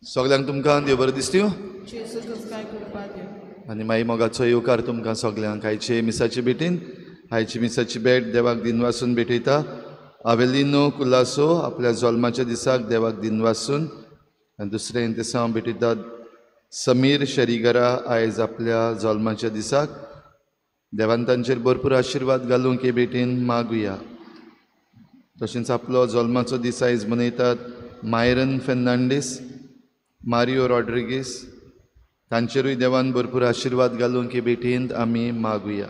सगल्यांक तुमकां देव बरें दिसता आनी मागीर मोगाचो येवकार तुमकां सगल्यांक आयचे मिसाचे भेटीन. आयची मिसाची भेट देवाक दिनवासून भेटयता. आवेलिनो कुलासो आपल्या जल्माच्या दिसाक देवाक दिनवासून. आनी दुसरें दिसा भेटयतात समीर शरीगरा आयज आपल्या जल्माच्या दिसाक. देवान तांचेर भरपूर आशिर्वाद घालूंक हे भेटीन मागुया. तशेंच आपलो जल्माचो दीस आयज मनयतात मायरन फेर्नांडीस, मारियो रॉड्रिगीस, तांचेरूय देवान भरपूर आशिर्वाद घालूंक हे भेटींत आमी मागुया.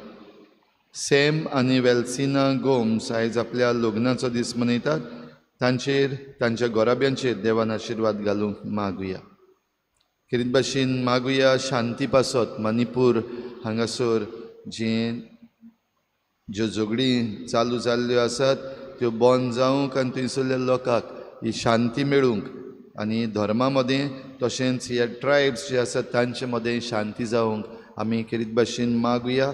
सॅम आनी वेल्सिना गोम्स आयज आपल्या लग्नाचो दीस मनयतात. तांचेर तांच्या गोराब्यांचेर देवान आशिर्वाद घालूंक मागुया. खेरीत भाशेन मागुया शांती पासत मणिपूर हांगासर जी ज्यो झगडीं चालू जाल्ल्यो आसात त्यो बंद जावंक आनी थंयसरल्या लोकांक ही शांती मेळूंक आनी धर्मा मदें तशेंच ह्या ट्रायब्स जे आसात तांचे मदें शांती जावंक आमी खेरीत भाशेन मागुया.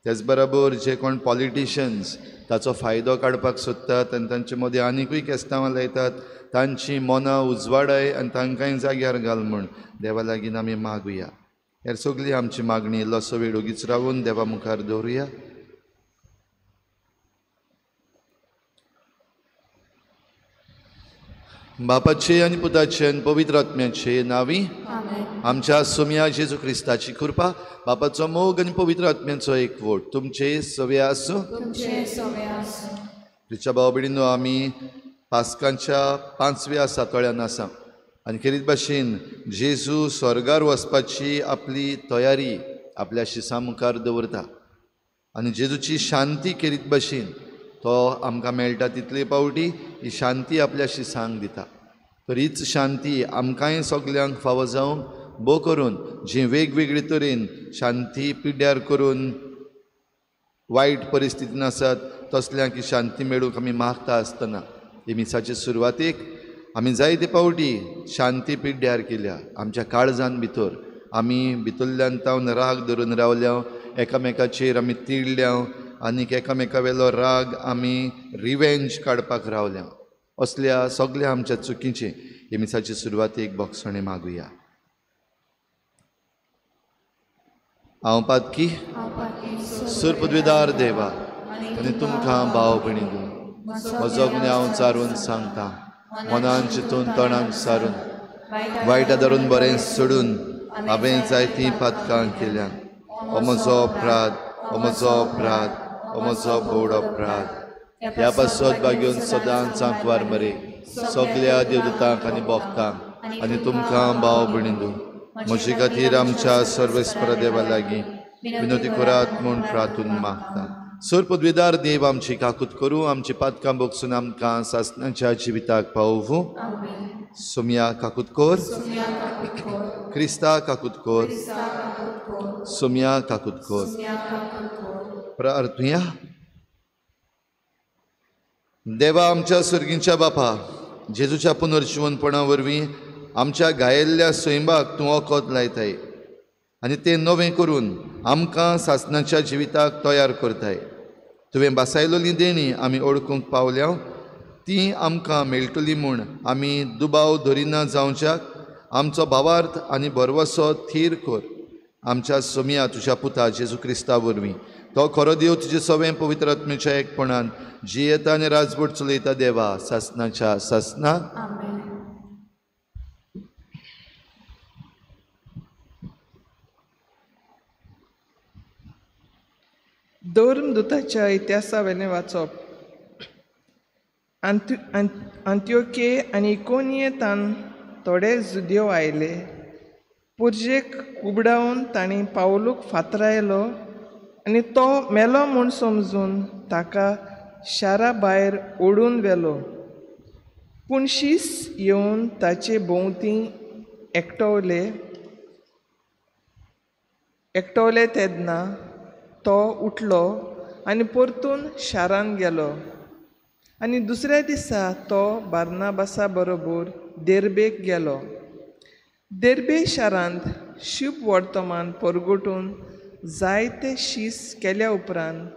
त्याच बराबर जे कोण पॉलिटिशन्स ताचो फायदो काडपाक सोदतात आनी तांचे मदें आनिकूय केस्तांवां लायतात तांची मनां उजवाडाय आनी तांकांय जाग्यार घाल म्हूण देवा लागीं आमी मागुया. हेर सगळी आमची मागणी इल्लोसो वेळ ओगीच रावून देवा मुखार दवरुया. बापाचे आनी पुताचे आनी पवित्र आत्म्याचे नांवी आमच्या सोम्या जेजू क्रिस्ताची कृपा, बापाचो मोग आनी पवित्र आत्म्याचो एकवट तुमचे सवे आसूं. प्रिच्या भाव भयणींनो, आमी पास्कांच्या पांचव्या सातोळ्यान आसा आनी खेरीत भाशेन जेजू स्वर्गार वचपाची आपली तयारी आपल्या शिसां मुखार दवरता आनी जेजूची शांती खेरीत भाशेन तो आमकां मेळटा तितले पावटी ही शांती आपल्या शिसांक दिता. तर हीच शांती आमकांय सगल्यांक फावो जावंक बो करून जी वेगवेगळे तरेन शांती पिड्ड्यार करून वायट परिस्थितीन आसात तसल्यांक ही शांती मेळूंक आमी मागता आसतना ही मिसाचे सुरवातेक आमी जायते पावटी शांती पिड्ड्यार केल्या. आमच्या काळजान भितर आमी भितरल्यान तावन राग धरून रावल्या, एकामेकाचेर आमी तिडल्या आनीक एकामेका वेलो राग आमी रिवेंज काडपाक रावल्या. असल्या सगल्या आमच्या चुकीचें हे मिसाचे सुरवातेक भोगसणें मागुया. हांव पातकी सुरपदवीदार देवा आनी तुमकां भाव भयणी म्हजो गुन्यांव चारून सांगता, मनान चिंतून तणान सारून वायटा धरून बरें सोडून हांवें जायतीं पातकां केल्या. हो म्हजो अपराध, हो म्हजो अपराध, हो म्हजो व्हड अपराध. ह्या पासत बागेवन सदांच आंकवार मरे सगल्या देवदूतांक आनी भक्तांक आनी तुमकां भाव भयणी म्हजे खातीर आमच्या सर्वेस्पर देवा लागीं विनोती करात म्हूण प्रार्थून मागता. सर पदवीदार देव आमची काकूत करूं, आमची पातकां भोगसून आमकां सासणाच्या जिविताक पावोवं. सोमया काकूत कर, क्रिस्ता काकूत कर, सोमया काकूत कर. प्रार्थुया. देवा आमच्या सर्गींच्या बापा, जेजूच्या पुनर्जिवनपणा वरवीं आमच्या गायिल्ल्या सैमाक तूं वखद लायताय आनी तें नवें करून आमकां सासणाच्या जिविताक तयार करताय. तुवें बासायलोली देणी आमी ओळखूंक पावल्या, ती आमकां मेळटली म्हूण आमी दुबाव धरिना जावच्याक आमचो भावार्थ आनी भरवसो थीर कर. आमच्या सोमया तुज्या पुता जेजू क्रिस्ता वरवीं, तो खरो देव तुजे सवें पवित्र आत्म्याच्या एकपणान जियेता आनी राजवट चलयता देवा सासणाच्या सासना. धर्मदूताच्या इतिहासावेलें वाचप. आंत्योके आनी इकोनियेंतान थोडे जुदेव आयले. पुर्जेक कुबडावन तांणी पावलूक फातरायलो आनी तो मेलो म्हूण समजून ताका शारा भायर ओडून व्हेलो. पूण शीस येवन ताचे भोंवती एकटवले तेन्ना तो उठलो आनी परतून शारान गेलो. आनी दुसऱ्या दिसा तो बार्नाबासा बरोबर देर्बेक गेलो. देर्बे शारांत शुभ वर्तमान परगटून जायते शीस केल्या उपरांत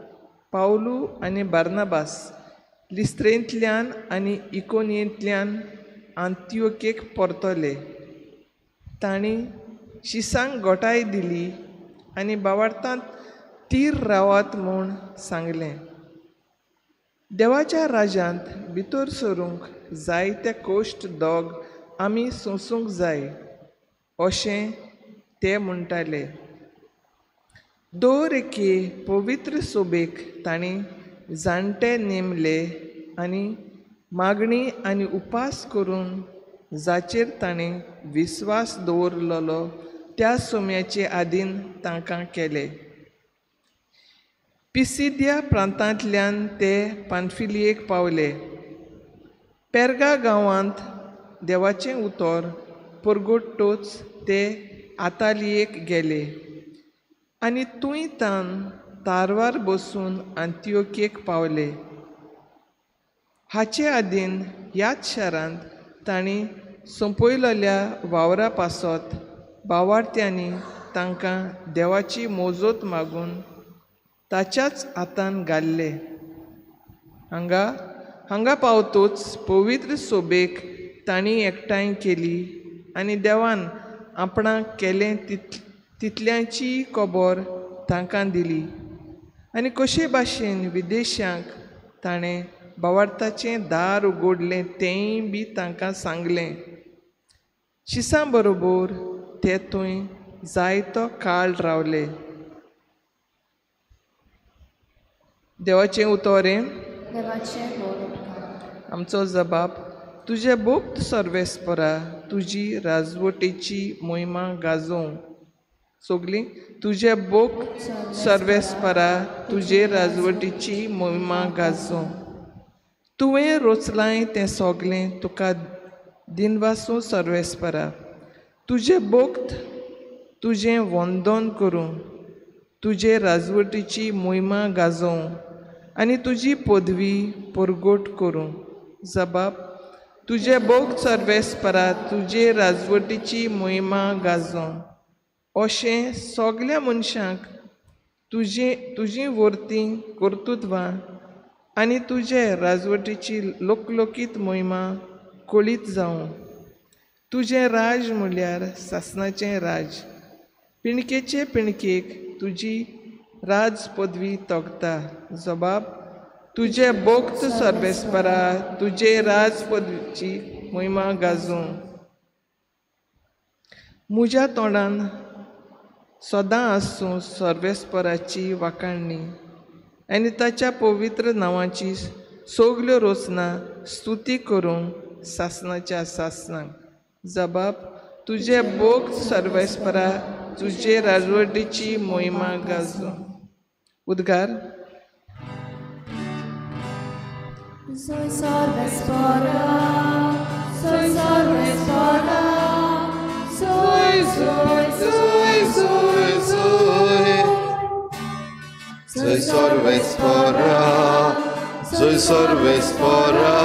पावलू आनी बार्नाबास लिस्त्रेंतल्यान आनी इकोनियेंतल्यान आंतियोकेक परतले. तांणी शिसांक गोठाय दिली आनी बावार्थांत तीर रावात म्हूण सांगलें. देवाच्या राज्यांत भितर सरूंक जायते कोश्ट दोग आमी सोंसूंक जाय अशें ते म्हणटाले. दर एके पवित्र सोबेक तांणी जाणटे नेमले आनी मागणी आनी उपास करून जाचेर ताणें विस्वास दवरलेलो त्या सोम्याचे आदीन तांकां केले. पिसिद्या प्रांतांतल्यान ते पानफिलियेक पावले. पेर्गा गांवांत देवाचें उतर परगटतच ते आतालियेक गेले आनी थंय तान तारवार बसून आंतियोकेक पावले. हाचे आदीन ह्याच शारांत तांणी सोंपयलेल्या वावरा पासत बावार्थ्यांनी तांकां देवाची मोजत मागून ताच्याच हातान घाल्ले. हांगा पावतच पवित्र सोबेक तांणी एकठांय केली आनी देवान आपणाक केलें तितल्यांची खबर तांकां दिली आनी कशे भाशेन विदेशांक ताणें बावार्थाचें दार उगडलें तेंय बी तांकां सांगलें. शिसां बरोबर ते थंय जायतो काळ रावले. देवाचें उतर हें. आमचो जबाब तुजे भक्त सर्वेस्परा तुजी राजवटीची मोहिमा गाजोवं. सगलीं तुजे भक्त सर्वेस्परा तुजे राजवटीची मोहिमा गाजोवं. तुवें रोचलांय तें सगलें तुका दिनवासूं सर्वेस्परा. तुजे भक्त तुजें वंदन करूं, तुजे राजवटीची मोहिमा गाजोवं आनी तुजी पदवी परगट करूं. जबाब तुजे भक्त सर्वेस्परा तुजे राजवटीची मोहिमा गाजोवं. अशें सगल्या मनशांक तुजी वर्ती कर्तृत्वां आनी तुजे राजवटीची लोकलोकीत मोहिमा कळीत जावं. तुजें राज म्हळ्यार सासणाचें राज, पिणकेचे पिणकेक तुजी राज पदवी तोगता. जबाब तुजे भक्त सर्वेस्परा तुजे राज पदवीची मोहिमा गाजोवं. म्हज्या तोंडान सदां आसूं सर्वेस्पराची वाखाणणी आनी ताच्या पवित्र नांवाची सगल्यो रचना स्तुती करूंक सासणाच्या सासणाक. जबाब तुजे भक्त सर्वेस्परा तुजे राजवटीची मोहिमा गाजोवं. उद्गार Soy सर्वेस्परा, soy सर्वेस्परा, soy, soy, soy, soy, soy. Soy सर्वेस्परा, soy सर्वेस्परा,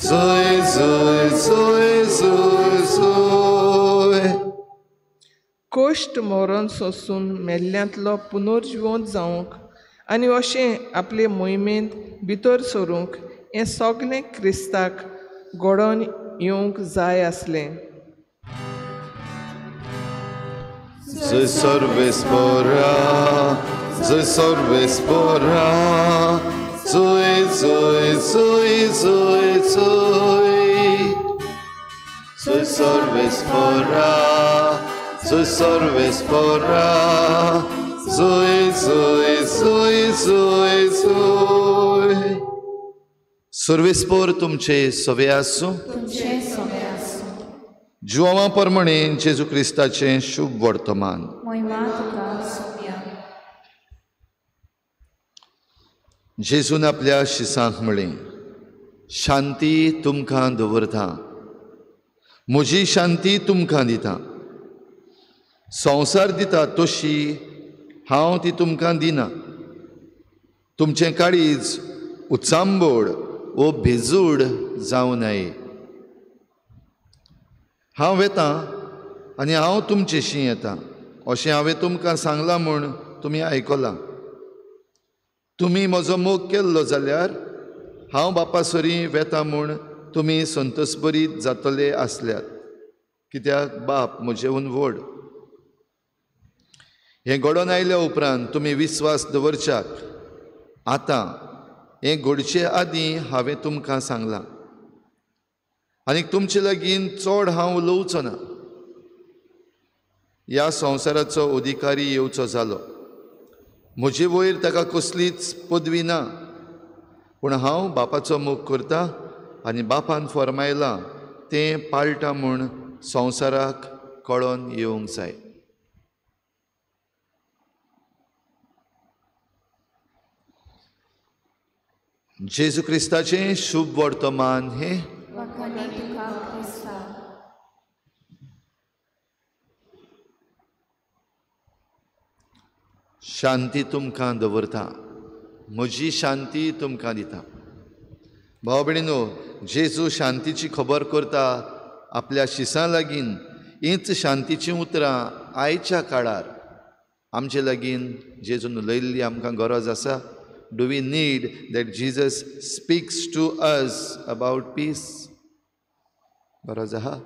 soy, soy, soy, soy, soy. Cost मरण सोसून मेल्ल्यांतलो पुनर्जिवंत जावंक आनी अशें आपले मोहिमेंत भितर सरूंक हें सगलें क्रिस्ताक घडोवन येवंक जाय आसलें. Soy सर्वेस्परा, soy सर्वेस्परा, soy, soy, soy, soy, soy. Soy सर्वेस्परा, soy सर्वेस्परा, soy, soy, soy, soy, soy. सर्वेस्पर तुमचे सवे आसूं. जुआंवा परमणे जेजू क्रिस्ताचें शुभ वर्तमान. मोहिमा तुका सोम्या. जेजून आपल्या शिसांक म्हळें, शांती तुमकां दवरता, म्हजी शांती तुमकां दिता. संवसार दिता तशी हांव ती तुमकां दिना. तुमचें काळीज उचांबोड वो भेजूड जावं नये. हांव वेतां आनी हांव तुमचेशी येता अशें हांवें तुमकां सांगलां म्हूण तुमी आयकलां. तुमी म्हजो मोग केल्लो जाल्यार हांव बापा सरीं वेता म्हूण तुमी संतोषभरीत जातले आसल्यात, कित्याक बाप म्हजेहून व्हड. हें घडोवन आयल्या उपरांत तुमी विस्वास दवरच्याक आतां हें घडचे आदीं हांवें तुमकां सांगलां. आनी तुमचे लागीं चड हांव उलोवचो ना. ह्या संवसाराचो अधिकारी येवचो जालो. म्हजे वयर ताका कसलीच पदवी ना, पूण हांव बापाचो मोग करता आनी बापान फर्मायलां तें पाळटा म्हूण संवसाराक कळोन येवंक जाय. जेजू क्रिस्ताचें शुभ वर्तमान हें. शांती तुमकां दवरता, म्हजी शांती तुमकां दिता. भाव भयणीनो, जेजू शांतीची खबर करता आपल्या शिसां लागीं. हीच शांतीचीं उतरां आयच्या काळार आमचे लागीं जेजून उलयल्ली आमकां गरज आसा. Do we need that Jesus speaks to us about peace? गरज आहा?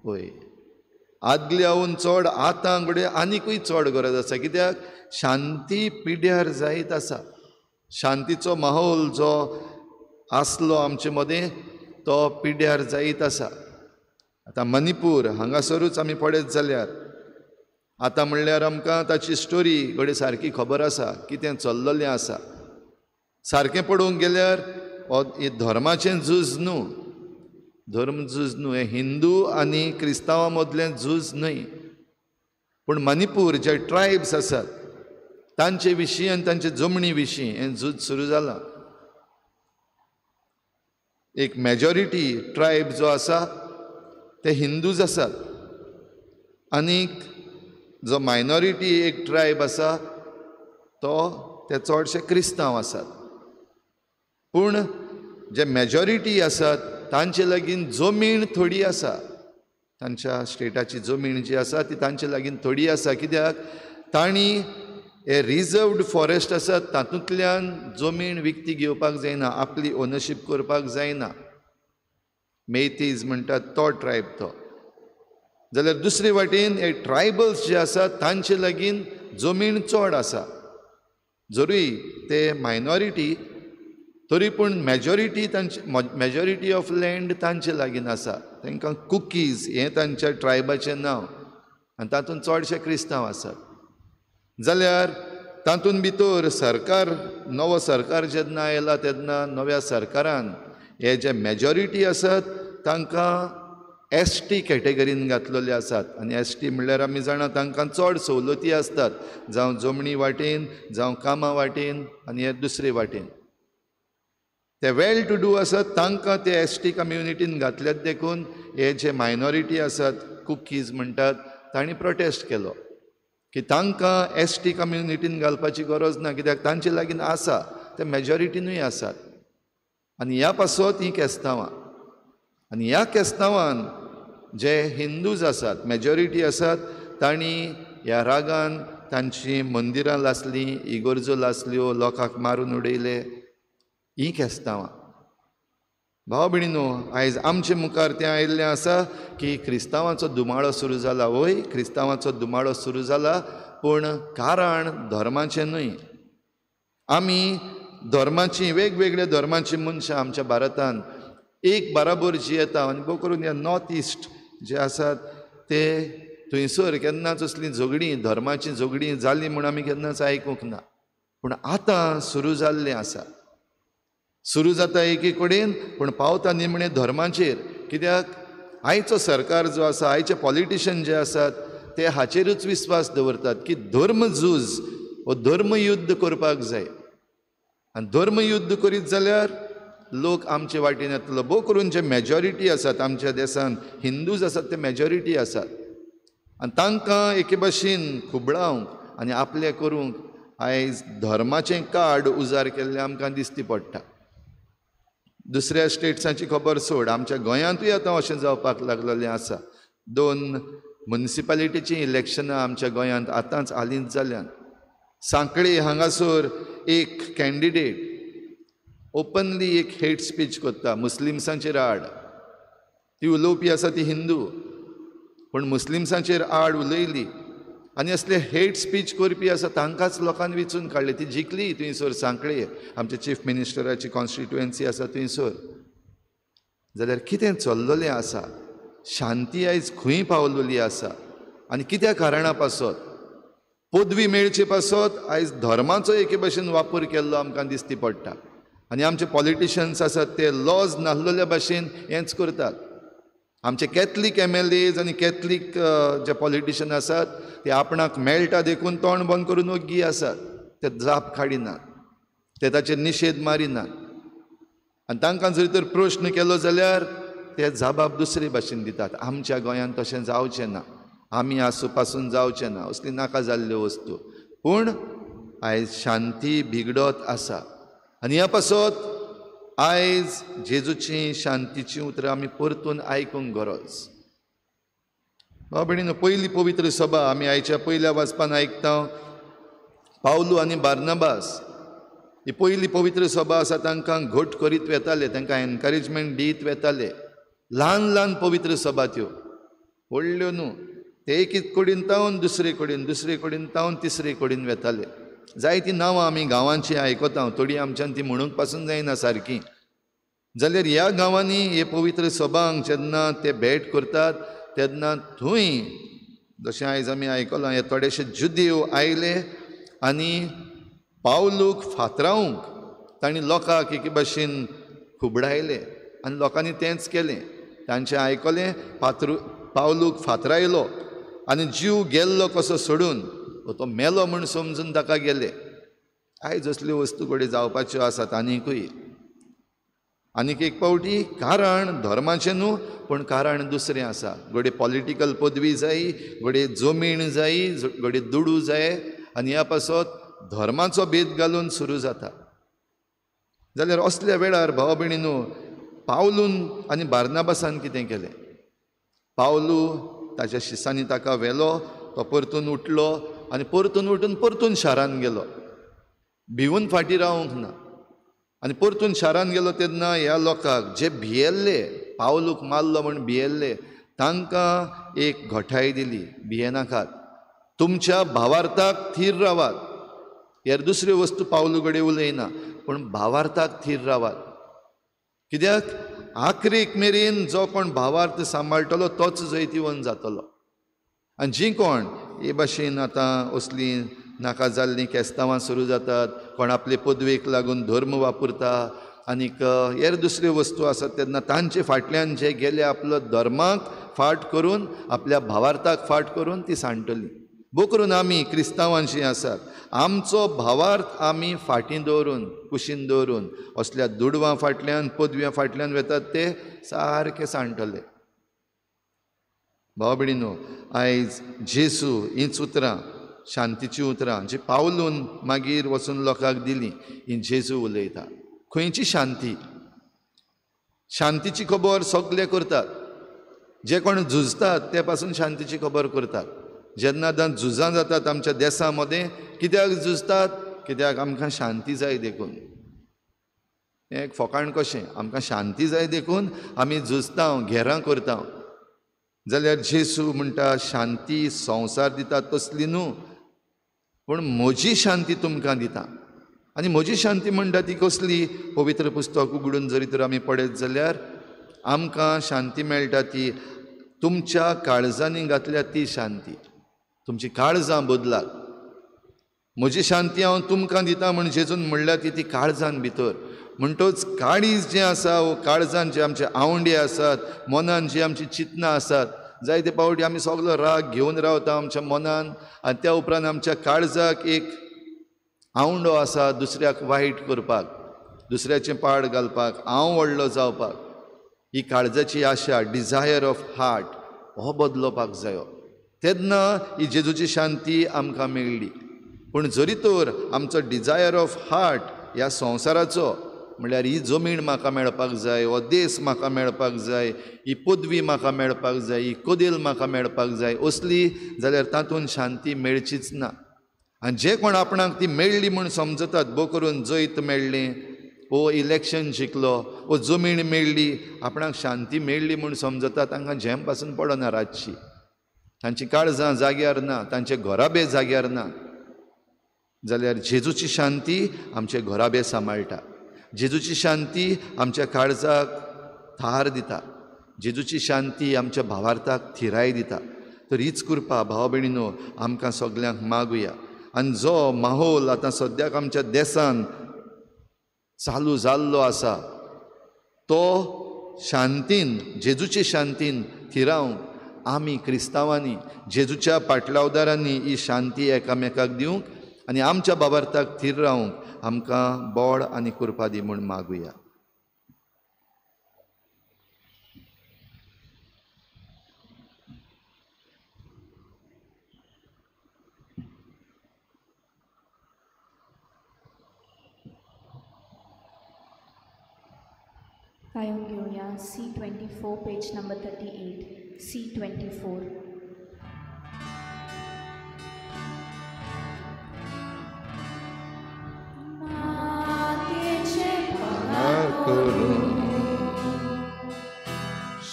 वय. आदल्याहून चड आतां घडये आनिकूय चड गरज आसा, कित्याक शांती पिड्यार जायत आसा. शांतीचो माहोल जो आसलो आमचे मदें तो पिड्यार जायत आसा. आतां मणिपूर हांगासरूच आमी पळयत जाल्यार आतां म्हणल्यार आमकां ताची स्टोरी घडये सारकी खबर आसा, कितें चल्ललें आसा. सारकें पळोवंक गेल्यार हो धर्माचें झूज न्हू, धर्म झूज न्हू, हें हिंदू आनी क्रिस्तांवां मदलें झूज न्हय. पूण मणिपूर जे ट्रायब्स आसात तांचे विशीं आनी तांचे जमणी विशीं हें झूज सुरू जालां. एक मेजॉरिटी ट्रायब जो आसा ते हिंदूज आसात आनीक जो मायनॉरिटी एक ट्रायब आसा तो ते चडशे क्रिस्तांव आसात. पूण जे मेजॉरिटी आसात तांचे लागीं जमीन थोडी आसा, तांच्या स्टेटाची जमीन जी आसा ती तांचे लागीं थोडी आसा, कित्याक तांणी हे रिजर्वड फॉरेस्ट आसात तातूंतल्यान जमीन विकती घेवपाक जायना, आपली ओनरशीप करपाक जायना. मेथीज म्हणटात तो ट्रायब तो. जाल्यार दुसरे वाटेन हे ट्रायबल्स जे आसात तांचे लागीं जमीन चड आसा, जरूय ते मायनॉरिटी तरी पूण मेजॉरिटी तांचे, मेजॉरिटी ऑफ लँड तांचे लागीं आसा. तांकां कुकीज हें तांच्या ट्रायबाचें नांव आनी तातूंत चडशे क्रिस्तांव आसात. जाल्यार तातूंत भितर सरकार, नवो सरकार जेन्ना आयला तेन्ना नव्या सरकारान हे जे मेजॉरिटी आसात तांकां एस टी कॅटेगरीन घातलेले आसात. आनी एस टी म्हणल्यार आमी जाणा तांकां चड सवलती आसतात, जावं जमणी वाटेन, जावं कामां वाटेन आनी हे दुसरे वाटेन. ते वेल टू do आसात तांकां ते एस टी कम्युनिटीन घातल्यात देखून हे जे मायनॉरिटी आसात कुकीज म्हणटात तांणी प्रोटेस्ट केलो की तांकां एस टी कम्युनिटीन घालपाची गरज ना, कित्याक तांचे लागीं आसा ते मेजॉरिटीनूय आसात. आनी ह्या पासत हीं केस्तांवां, आनी ह्या केस्तांवान जे हिंदूज आसात मेजॉरिटी आसात तांणी ह्या रागान तांचीं मंदिरां लासलीं, इगर्जो लासल्यो, लोकांक मारून उडयले. हीं केस्तांवां. भाव भयणीनो, आयज आमचे मुखार तें आयिल्लें आसा की क्रिस्तांवांचो धुमाळो सुरू जाला. वय, क्रिस्तांवांचो धुमाळो सुरू जाला, पूण कारण धर्माचें न्हय. आमी धर्माचीं, वेगवेगळ्या धर्माचीं मनशां आमच्या भारतांत एक बराबर जियेता आनी भोव करून ह्या नॉर्थ इस्ट जे आसात ते थंयसर केन्नाच असलीं झगडीं, धर्माचीं झगडीं जालीं म्हूण आमी केन्नाच आयकूंक ना. पूण आतां सुरू जाल्लें आसा. सुरू जाता एके कडेन पूण पावता निमणें धर्माचेर, कित्याक आयचो सरकार जो आसा, आयचे पॉलिटिशन जे आसात ते हाचेरूच विस्वास दवरतात की धर्म झूज हो धर्मयुद्ध करपाक जाय. आनी धर्मयुद्ध करीत जाल्यार लोक आमचे वाटेन येतलो. भोव करून जे मेजॉरिटी आसात आमच्या देशांत हिंदूज आसात ते मेजॉरिटी आसात आनी तांकां एके भाशेन खुबळावंक आनी आपलें करूंक आयज धर्माचें कार्ड उजार केल्लें आमकां दिसती पडटा. दुसऱ्या स्टेट्सांची खबर सोड, आमच्या गोंयांतूय आतां अशें जावपाक लागलेलें आसा. 2 मुनिसिपालिटीचीं इलेक्शनां आमच्या गोंयांत आतांच हालींच जाल्यांत. सांखळे हांगासर एक कॅन्डिडेट ओपनली एक हेट स्पीच करता मुस्लिम्सांचेर आड. ती उलोवपी आसा ती हिंदू, पूण मुस्लिम्सांचेर आड उलयली आनी असले हेट स्पीच करपी आसा तांकांच लोकांनी विचून काडले. ती जिखली थंयसर सांखळे, आमच्या चीफ मिनिस्टराची कॉन्स्टिट्युएन्सी आसा थंयसर. जाल्यार कितें चल्ललें आसा? शांती आयज खंय पावलेली आसा आनी कित्या कारणा पासत? पदवी मेळचे पासत आयज धर्माचो एके भाशेन वापर केल्लो आमकां दिसती पडटा. आनी आमचे पॉलिटिशन्स आसात ते लॉज नासलेल्या भाशेन हेंच करतात. आमचे कॅथलीक MLAs आनी कॅथलीक जे पॉलिटिशन आसात ते आपणाक मेळटा देखून तोंड बंद करून ओग्गी आसात, ते जाप काडिनात, ते ताचेर निशेध मारिनात. आनी तांकां जर तर प्रश्न केलो जाल्यार ते जाबाब दुसरे भाशेन दितात. आमच्या गोंयांत तशें जावचें ना, आमी आसूं पासून जावचें ना, असली नाका जाल्ल्यो वस्तू. पूण आयज शांती बिगडत आसा आनी ह्या पासत आयज जेजूची शांतीची उतरां आमी परतून आयकूंक गरज. भाव भयणीनो, पयली पवित्र सभा आमी आयच्या पयल्या वाचपान आयकता. पावलू आनी बार्नाबास ही पयली पवित्र सभा आसा. तांकां घट करीत वेताले, तांकां एनकरेजमेंट दीत वेताले. ल्हान ल्हान पवित्र सभा त्यो, व्हडल्यो न्हू. ते एक कडेन तावन दुसरे कडेन, दुसरे कडेन तावन तिसरे कडेन वेताले. जायतीं नांवां आमी गांवांची आयकता, थोडीं आमच्यान ती म्हणूंक पासून जायना सारकी. जाल्यार ह्या गांवांनी हे पवित्र सभांक जेन्ना ते भेट करतात तेन्ना थंय जशें आयज आमी आयकलां हे थोडेशे जुदेव आयले आनी पावलूक फातरावंक तांणी लोकांक एके भाशेन खुबडायले आनी लोकांनी तेंच केलें. तांचें आयकलें, पावलूक फातरायलो आनी जीव गेल्लो कसो सोडून तो मेलो म्हूण समजून ताका गेले. आयज असल्यो वस्तू कडेन जावपाच्यो आसात आनीकूय. आनीक एक पावटी कारण धर्माचें न्हू, पूण कारण दुसरें आसा. घडये पॉलिटिकल पदवी जाय, घडये जमीन जाय, घडये दुडू जाय आनी ह्या पासत धर्माचो भेद घालून सुरू जाता. जाल्यार असल्या वेळार भाव भयणीनो, पावलून आनी बार्नाबासान कितें केलें? पावलू ताच्या शिसांनी ताका व्हेलो, तो परतून उठलो आनी परतून उठून परतून शारान गेलो, भिवून फाटीं रावंक ना. आनी परतून शारान गेलो तेन्ना ह्या लोकांक जे भियेल्ले, पावलूक मारलो म्हूण भियेल्ले, तांकां एक घटाय दिली, भियेनाकात, तुमच्या भावार्थाक थीर रावात. हेर दुसऱ्यो वस्तू पावलू कडेन उलयना, पूण भावार्थाक थीर रावात. कित्याक आखरेक मेरेन जो कोण भावार्थ सांबाळटलो तोच जैतिवंत जातलो. आनी जीं कोण हे भाशेन आतां असलीं नाका जाल्लीं केस्तांवां सुरू जातात, कोण आपले पदवेक लागून धर्म वापरता आनीक हेर दुसऱ्यो वस्तू आसात, तेन्ना तांचे फाटल्यान जे गेले आपलो धर्माक फाट करून, आपल्या भावार्थाक फाट करून ती सांडटली. भोव करून आमी क्रिस्तांवांशी आसात, आमचो भावार्थ आमी फाटीं दवरून, कुशीन दवरून असल्या दुडवां फाटल्यान, पदव्यां फाटल्यान वेतात ते सारके सांडटले. भाव भयणीनो, आयज जेजू हींच उतरां, शांतीचीं उतरां जी पावलून मागीर वचून लोकांक दिलीं, ही जेजू उलयता. खंयची शांती? शांतीची खबर सगळे करतात, जे कोण झुजतात ते पासून शांतीची खबर करतात. जेन्ना आतां झुजां जातात आमच्या देसा मदें, कित्याक झुजतात? कित्याक आमकां शांती जाय देखून. हें एक फकाण कशें, आमकां शांती जाय देखून आमी झुजता, घेरां करता. जाल्यार जेजू म्हणटा शांती संवसार दिता तसली न्हू, पूण म्हजी शांती तुमकां दिता. आनी म्हजी शांती म्हणटा ती कसली? पवित्र पुस्तक उगडून जरी तर आमी पळयत जाल्यार आमकां शांती मेळटा ती तुमच्या काळजांनी घातल्या ती शांती. तुमची काळजां बदलात. म्हजी शांती हांव तुमकां दिता म्हण जेजून म्हणल्या ती ती काळजान भितर. म्हणटच काळीज जें आसा, वो काळजान जे आमचे आवंडे आसात, मनान जी आमची चिंतनां आसात, जायते पावटी आमी सगलो राग घेवन रावता आमच्या मनान, आनी त्या उपरांत आमच्या काळजाक एक आवंडो आसा दुसऱ्याक वायट करपाक, दुसऱ्याचें पाड घालपाक, हांव व्हडलो जावपाक. ही काळजाची आशा, डिझायर ऑफ हार्ट, हो बदलोवपाक जायो. तेन्ना ही जेजूची शांती आमकां मेळ्ळी. पूण जरी तर आमचो डिझायर ऑफ हार्ट ह्या संवसाराचो, म्हणल्यार ही जमीन म्हाका मेळपाक जाय, हो देश म्हाका मेळपाक जाय, ही पदवी म्हाका मेळपाक जाय, ही कदेल म्हाका मेळपाक जाय असली जाल्यार तातूंत शांती मेळचीच ना. आनी जे कोण आपणाक ती मेळ्ळी म्हूण समजतात, बो करून जैत मेळ्ळें, ओ इलेक्शन जिखलो, ओ जमीन मेळ्ळी, आपणाक शांती मेळ्ळी म्हूण समजतात, तांकां झेम पासून पडना रातची. तांची काळजां जाग्यार ना, तांचे घराबे जाग्यार ना. जाल्यार जेजूची शांती आमचे घराबे सांबाळटा, जेजूची शांती आमच्या काळजाक थार दिता, जेजूची शांती आमच्या भावार्थाक थिराय दिता. तर हीच कृपा भाव भयणीनो आमकां सगल्यांक मागुया. आनी जो माहोल आतां सद्याक आमच्या देसान चालू जाल्लो आसा तो शांतीन, जेजूचे शांतीन थिरावंक आमी क्रिस्तांवांनी, जेजूच्या पाटलावदारांनी ही शांती एकामेकाक दिवंक आनी आमच्या बाबार्थाक थीर रावंक आमकां बोड आनी कृपा दी म्हूण मागुया. गायन घेवया C24 page number 38, C24.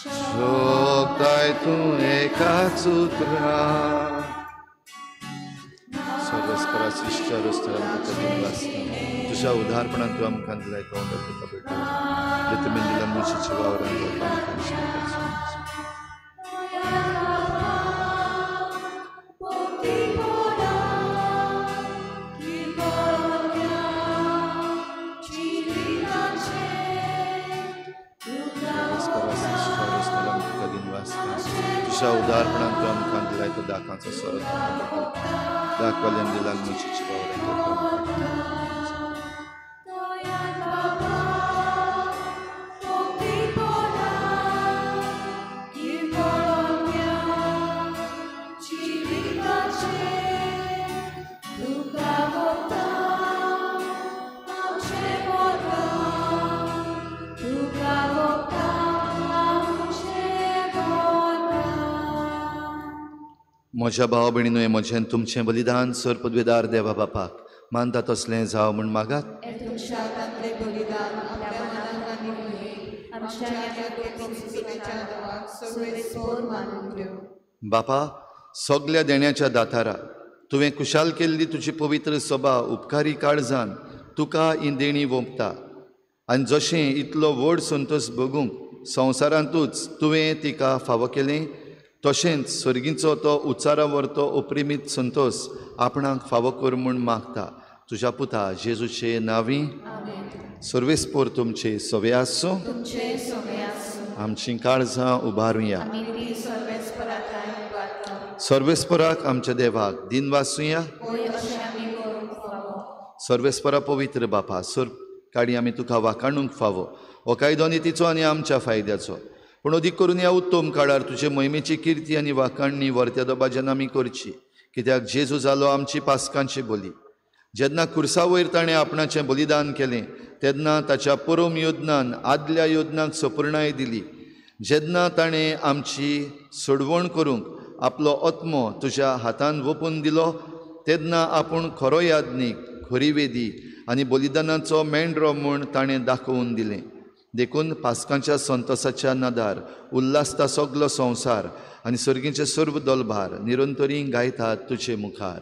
सोदताय तूं एकाच उतरान, सर्वेस्परा शिश्य तुज्या उदारपणान तूं आमकां दिलाय तो तुका भेटो दिला मुशीच्या वावरान. तुज्या उदारपणान तूं आमकां दिलाय तो दाकांचो सोरो दाखवाल्यान दिला मुशीच्या वावरान. म्हज्या भाव भयणीनो, हें म्हजें तुमचें बलिदान सर पदवेदार देवा बापाक मानता तसलें जावं म्हूण मागात. बापा, सगल्या देण्याच्या दातारा तुवें खुशाल केल्ली तुजी पवित्र सभा उपकारी काळजान तुका ही देणी वोंपता. आनी जशें इतलो व्हड संतोश भोगूंक संवसारांतूच तुवें तिका फावो केलें, तशेंच सर्गीचो तो उच्चारा व्हरतो अपरिमीत संतोश आपणाक फावो कर म्हूण मागता. तुज्या पुता जेजूचे नांवी. सर्वेस्पोर तुमचे सवे आसूं. आमची काळजां उबारुया. सर्वेस्पराक आमच्या देवाक दिन वासुया. सर्वेस्परा पवित्र बापा, सर काडी आमी तुका वाखाणूंक फावो. हो कायदो नितीचो आनी आमच्या फायद्याचो, पूण अदीक करून ह्या उत्तम काळार तुजे मोहिमेची किर्ती आनी वाखाणणी वर्त्या दबाज्यान आमी करची. कित्याक जेजू जालो आमची पास्कांची बोली. जेन्ना खुर्सा वयर ताणें आपणाचें बलिदान केलें तेन्ना ताच्या परम योजनान आदल्या योजनाक सपुर्णाय दिली. जेन्ना ताणें आमची सोडवण करूंक आपलो आत्मो तुज्या हातान वोपून दिलो तेन्ना आपूण खरो याज्ञीक, खरी वेदी आनी बलिदानाचो मेंढरो म्हूण ताणें दाखोवन दिलें. देखून पास्कांच्या संतोसाच्या नदार उल्हासता सगलो संवसार आनी सर्गीचे सर्व दलभार निरंतरी गायतात तुजे मुखार.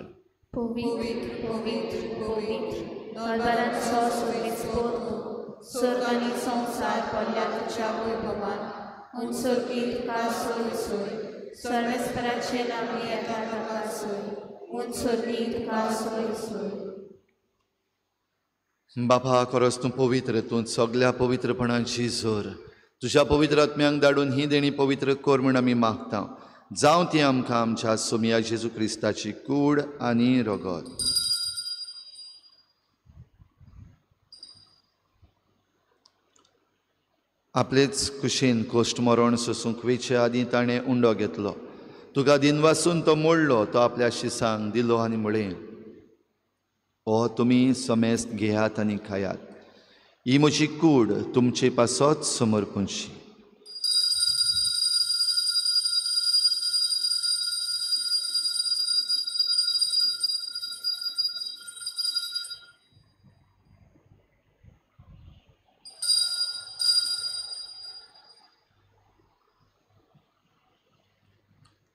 पवित्र पवित्र पवित्र दरबारांचो सर्वेस्पोर, स्वर्ग आनी संवसार पडल्या तुज्या वैभवान. उंचोरकी तुका सोय सोय, सर्वेस्पराचे नांव येता तुका सोय, उंचोरकी तुका सोय सोय. बापा, खरोच तूं पवित्र, तूं सगल्या पवित्रपणाची जोर. तुज्या पवित्र आत्म्यांक धाडून ही देणी पवित्र कर म्हूण आमी मागता. जावं ती आमकां आमच्या सोमया जेजू क्रिस्ताची कूड आनी रगत. आपलेच कुशीन कोश्ट मरण सोसूंक वेचे आदीं ताणें उंडो घेतलो. तुका दिनवासून तो मोडलो, तो आपल्या शिसांक दिलो आनी म्हळें, हो तुमी समेस्त घेयात आनी खायात, ही म्हजी कूड तुमचे पासत समर्पणशी.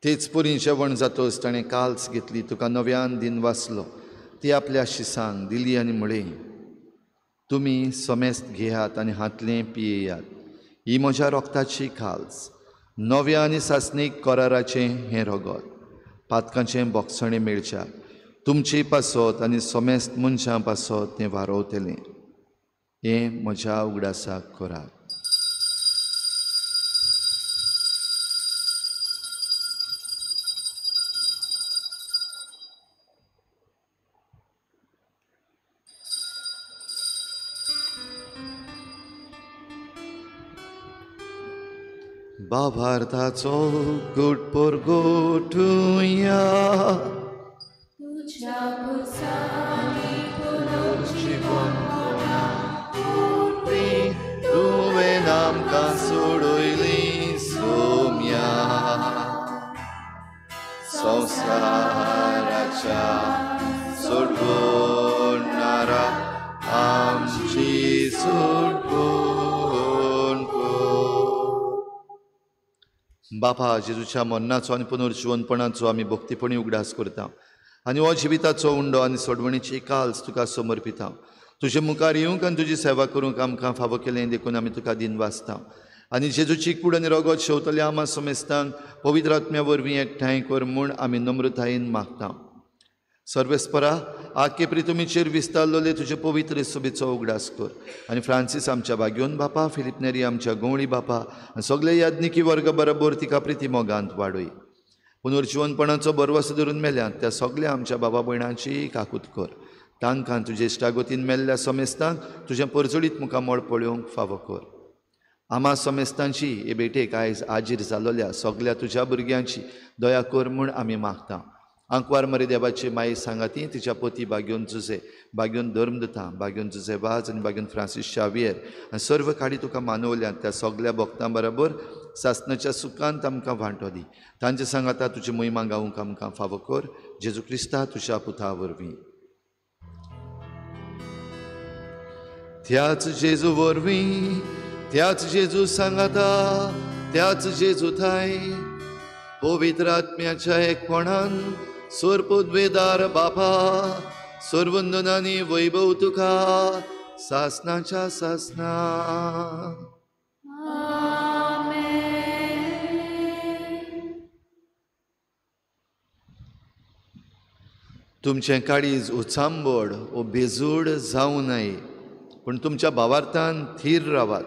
तेच पुरी जेवण जातोच ताणें काल्स घेतली, तुका नव्यान दिन वाचलो, ती आपल्या शिसांक दिली आनी म्हळें, तुमी समेस्त घेयात आनी हातलें पियेयात, ही म्हज्या रोगताची काल्स, नव्या आनी सासणीक कराराचें हें रगत, पातकांचें बोगसणें मेळच्याक तुमचे पासत आनी समेस्त मनशां पासत तें वारोवतलें. हें म्हज्या उगडासाक करात. भावार्थाचो गुट परगोटुया, तुज्या पुरसांनी पुनर्जिवनपणा तुवें आमकां सोडयली सोम्या, संवसाराच्या सोडवणारा आमची सोडवण. बापा, जेजूच्या मरणाचो आनी पुनर्जिवनपणाचो आमी भक्तीपणी उगडास करता आनी हो जिविताचो उंडो आनी सोडवणीची काल्स तुका समर्पिता. तुजे मुखार येवंक आनी तुजी सेवा करूंक आमकां फावो केलें देखून आमी तुका दिनवासता. आनी जेजूची कूड आनी रगत शेवतल्या आमा समेस्तांक पवित्र आत्म्या वरवीं एकठांय कर म्हूण आमी नम्रतायेन मागता. सर्वेस्परा, आके प्रितुमीचेर विस्तारलेले तुजे पवित्र सभेचो उगडास कर आनी फ्रांसीस आमच्या बाग्योन बापा, फिलीप नेरी आमच्या गवळी बापा आनी सगळे याज्ञिकी वर्ग बरोबर तिका प्रिती मोगांत वाडय. पुनर्जिवनपणाचो बरवस धरून मेल्यात त्या सगळ्या आमच्या बाबा भयणांची काकूत कर. तांकां तुजे इश्टागतीन मेल्ल्या समेस्तांक तुजें परजळीत मुखामळ पळोवंक फावो कर. आमा समेस्तांची हे भेटेक आयज आजीर जालोल्या सगळ्या तुज्या भुरग्यांची दया कर म्हूण आमी मागता. आंकवार मरे देवाची माई सांगाती तिच्या पती बाग्योन जुजे, बाग्योन धर्मदुता, बाग्योन जुजे वाज आनी बाग्योन फ्रांसीस शावियर आनी सर्व काडी तुका मानवल्यात त्या सगळ्या भक्तां बरोबर सासणाच्या सुखांत आमकां वांटो दी. तांचे सांगाता तुजी महिमा गावंक आमकां फावो कर. जेजू क्रिस्ता तुज्या पुता वरवीं. त्याच जेजू वरवीं, त्याच जेजू सांगाता, त्याच जेजू थाय पवित्र आत्म्याच्या एकपणान सोरपुद्वेदार बापा, सर्वंदनानी वैभव तुका सासनाच्या सासना. तुमचें काळीज उचांबळ ओ बेजूड जावं नये, पूण तुमच्या भावार्थान थीर रावात.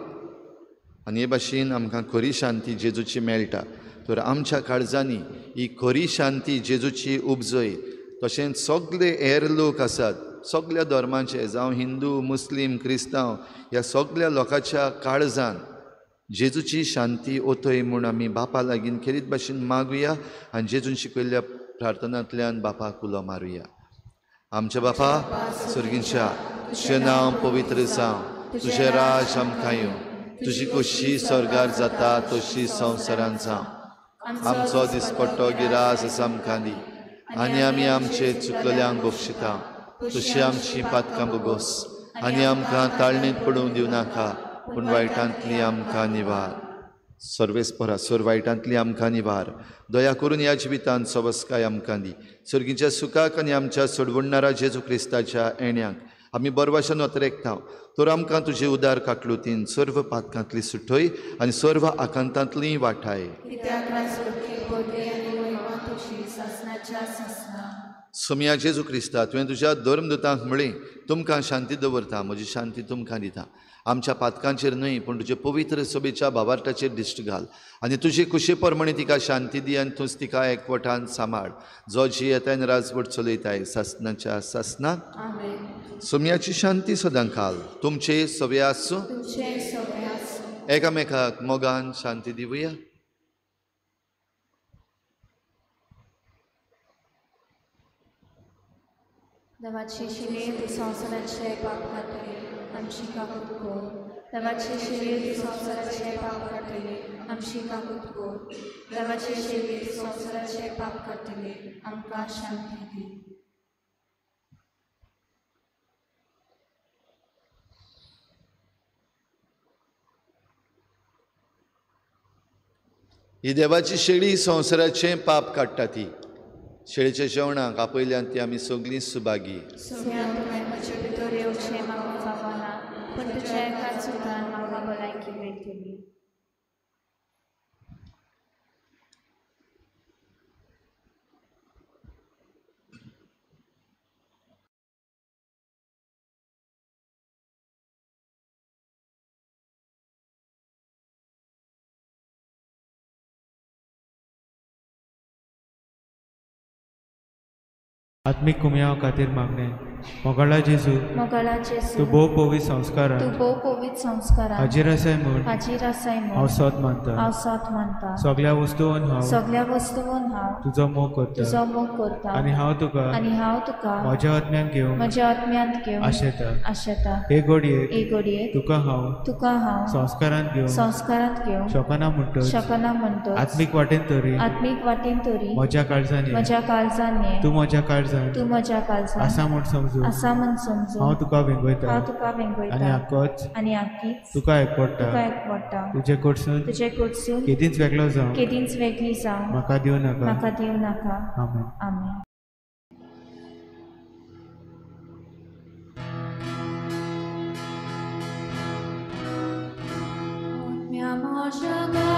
आनी हे भाशेन आमकां खरी शांती जेजूची मेळटा. तर आमच्या काळजांनी ही खरी शांती जेजूची उपजय. तशेंच सगळे हेर लोक आसात सगळ्या धर्मांचे, जावं हिंदू, मुस्लीम, क्रिस्तांव, ह्या सगळ्या लोकांच्या काळजान जेजूची शांती ओतय म्हूण आमी बापा लागीं खेरीत भाशेन मागुया आनी जेजून शिकयल्ल्या प्रार्थनांतल्यान बापाक उलो मारुया. आमच्या बापा सर्गींच्या, तुजें नांव पवित्र जावं, तुजें राज आमकां येवं, तुजी खोशी स्वर्गार जाता तशी संवसारांत जावं. आमचो दिसपट्टो गिरास आमकां दी आनी आमी आमचे चुकलेल्यांक बक्षिता तशी आमची पातकां बोगोस आनी आमकां ताळणींत पडूंक दिवं नाका, पूण वायटांतली आमकां निवार. सर्वेस्परा, सर वायटांतली आमकां निवार. दया करून ह्या जिवितांत सवस्काय आमकां दी. सर्गीच्या सुखाक आनी आमच्या सोडवणणारा जेजू क्रिस्ताच्या येण्याक आमी बरवाशान अतरेकता. तर आमकां तुजे उदार काकलुतीन सर्व पातकांतली सुटय आनी सर्व आकांतांतली वाठाय. सोमया जेजू क्रिस्ता, तुवें तुज्या धर्मदुतांक म्हळें, तुमकां शांती दवरता, म्हजी शांती तुमकां दिता. आमच्या पातकांचेर न्हय पूण तुजे पवित्र सभेच्या भावार्थाचेर दिश्ट घाल आनी तुजे कुशे प्रमाणे तिका शांती दी आनी तूंच तिका एकवटान सांबाळ, जो जियेताय आनी राजवट चलयताय सासनाच्या सासनाक. सोमयाची शांती सदां काल तुमचे सवे आसूं. एकामेकाक मोगान शांती दिवया. देवाची शिले तूं संवसाराचे पाप काडटली आमची काकूत कर. देवाची शिले तूं संवसाराचे पाप काडटली आमची काकूत कर. देवाची शिले तूं संवसाराचे पाप काडटली आमकां शांती दी. ही देवाची शेळी संवसाराचें पाप काडटा. ती शेळीच्या जेवणाक आपयल्यान ती आमी सगळीं सुभागी. आत्मीक कुमयाव खातीर मागणें. मोगाळा जेजू, तूं भोव पवित्र संस्कारांत हाजीर आसाय म्हूण हांव सोत मानता. सगळ्या वस्तून हांव तुजो मोग करता आनी हांव तुका म्हज्या आत्म्यांत घेवंक आशेता. हे घडयेक तुका हांव संस्कारांत घेवंक शकना म्हणटच आत्मीक वाटेन तरी म्हज्या काळजान ये, तूं म्हज्या काळजान आसा म्हूण समजून हांव तुका वेंगयता आनी आकीच तुका एकवटा. तुजे कडसून केदींच वेगळो जावं म्हाका दिवं नाका. आमेन. आमेन. Shaka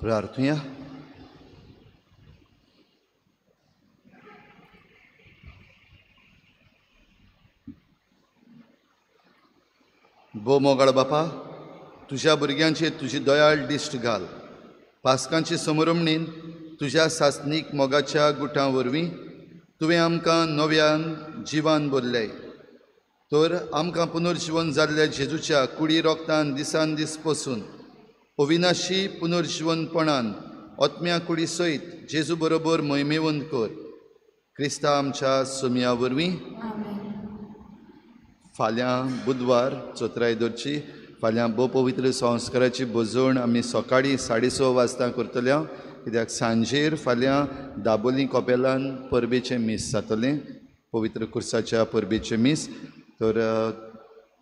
प्रार्थुया. भोव मोगाळ बापा, तुज्या भुरग्यांचेर तुजी दयाळ दिश्ट घाल. पास्कांची समरमणीन तुज्या सासणीक मोगाच्या गुटां वरवीं तुवें आमकां नव्यान जिवान भरलें, तर आमकां पुनर्जिवन जाल्ल्या जेजूच्या कुडी रोगतान दिसान दीस पसून अविनाशी पुनर्जिवनपणान आत्म्या कुडी सयत जेजू बरोबर मोहिमेवंत कर. क्रिस्ता आमच्या सोमया वरवीं. फाल्यां बुधवार चौथराय दवरची. फाल्यां भोव पवित्र संस्काराची भोजवण आमी सकाळीं 6:30 वाजता करतले, कित्याक सांजेर फाल्यां दाबोली कपेलान परबेचें मीस जातलें, पवित्र कुर्साच्या परबेचें मीस. तर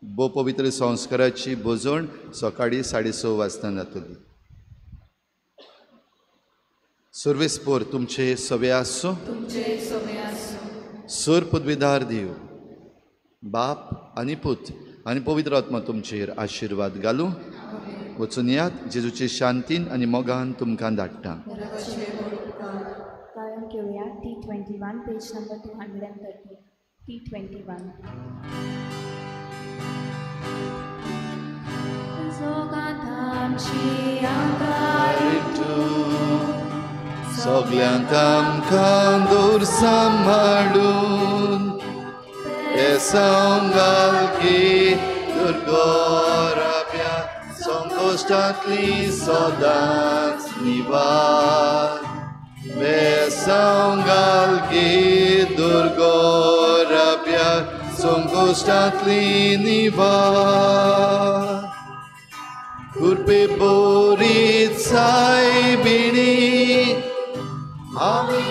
भोव पवित्र संस्काराची भोजवण सकाळीं 6:30 वाजता जातली. सर्वेस्पोर तुमचे सवे आसूं. सर पदवीदार देव बाप आनी पूत आनी पवित्र आत्मा तुमचेर आशिर्वाद घालूं. वचून यात, जेजूचे शांतीन आनी मोगान तुमकां धाडटा. गायन घेवया T21 page number 230. T21. सगल्यांक आमकां दूर सांबाळून घालकी दुर्गोराब्या संकश्टांतली सदांच निवार. बेसांव घालकी दुर्गोराब्या संकश्टांतली निवार. कृपे बोरीत सायबिणी आमी